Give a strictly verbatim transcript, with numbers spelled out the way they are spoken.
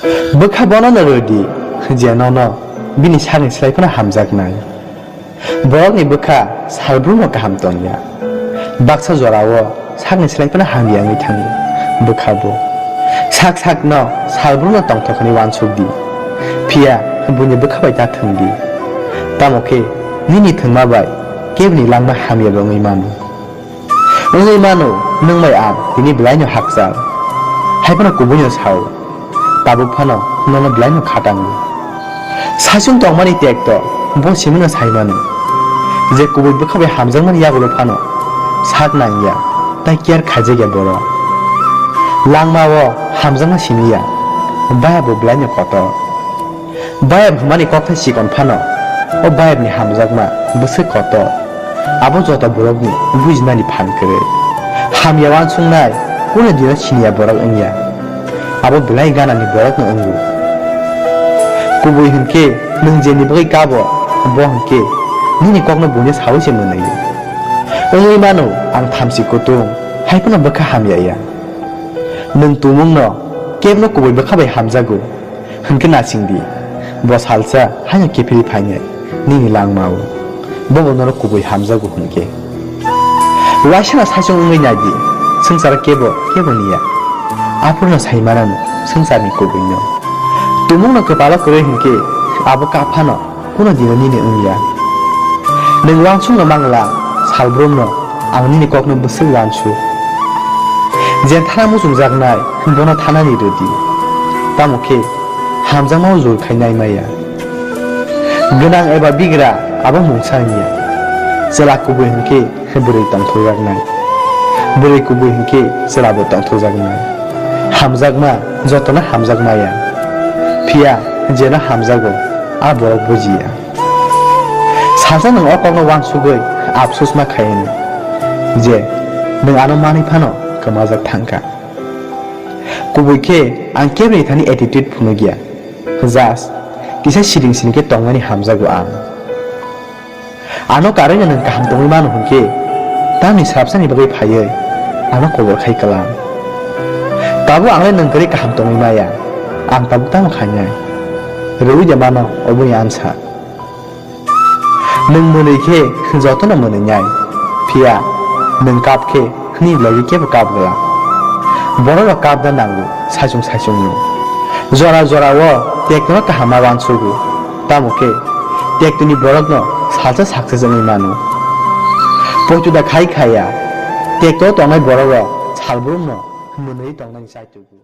Bwkha bono no rw di, je nono bini sakni slai phano hamjaknai. Borokni bwkha salbrumno kaham tongya. Baksa jorao sakni slai phano hamya wngwi thango bwkha bo. Sak sakno salbrumno tongthok hwnwi uansuk di, phiya buini bwkha bai ta thwng di. Tamo khe nini thwngma bai keboni langma hamya bo wngwi mano. Wngwi mano, nwng bai ang tini belaino hakchal. Hai phano kubuino sao, tabuk phano nono belaino khatango. Saichung tongmani tekto bo simino sai mano, je kubui bwkha bai hamjakmani yagulo phano sak nangya, tai care khaijakya borok. Langmao hamjakma simiya, baya bo belaino kotor. Bayap hwnmani kokthai chikon phano, o bayapni hamjakma bwswk kotor. Abo joto borokni bujinani phan kwrwi. Hamya uansuknai kunu dino siniya borok wngya. Abo belai ganani borokno wngo. Kubui hwnkhe nwng jeni bagwi kabo, bo hwnkhe nini kokno buino saui se mwnwi. Wngwi mano ang thamchi kutung, hai phano bwkha hamya ya. Nwng tumungno kebno kubui bwkha bai hamjago. Hwnkhe nasing di, bo salsa haino kiphilwi phainai nini langmao. Bobo norok kubui hamjago hwnkhe. Uaisano saichung wngwi nai di, swngcharo kebo, kebo niya. Aphurno sai manano swngcharni kubuino. Tumungno kwpalo kwrwi hwnkhe abo kap phano kuno dino nini wngya. Nwng uansukno mangla, salbrumno ang nini kokno bwswk uansuk. Jen thana muchungjaknai, bono thanani rwdi. Tamo khe hamjakmao jul khai nai maya. Gwnang eba bigra abo mungsa wngya. Chwla kubui hwnkhe bwrwi tongthokjaknai. Bwrwi kubui hwnkhe chwlabo tongthokjaknai. Hamjakma jotono hamjakmaya. Phiya jeno hamjago, a borok bujiya. Salsa nwng o kokno uansugwi afsus ma khai hwnwi je nwng ano manwi phano kwmajak thangkha. Kubui khe ang keboni thani attitude phunukya. Just kisa siring siring khe tongmani hamjago ang. Ano karwino nwng kaham tongwi mano hwnkhe tamni swrapsani bagwi phaiwi ano kobor khai kwlang. Tabuk angle nwng kwrwi kaham tongwi maya, ang tabuk tamo khainai? Rwui de mano oboni ansa. Nwng mwnwi khe jotono mwnwi nai, phiya nwng kap khe nini logi kebo kap glak. Borok rok kap da nango saichung saichung no. Jora jora o tekno kaham ma uansugo, tamo khe tektoni borok no salsa success wngwi mano. Poito da khai khaya, tekto tongnai borok rok salbrum no mwnwi tongnani chaitugo.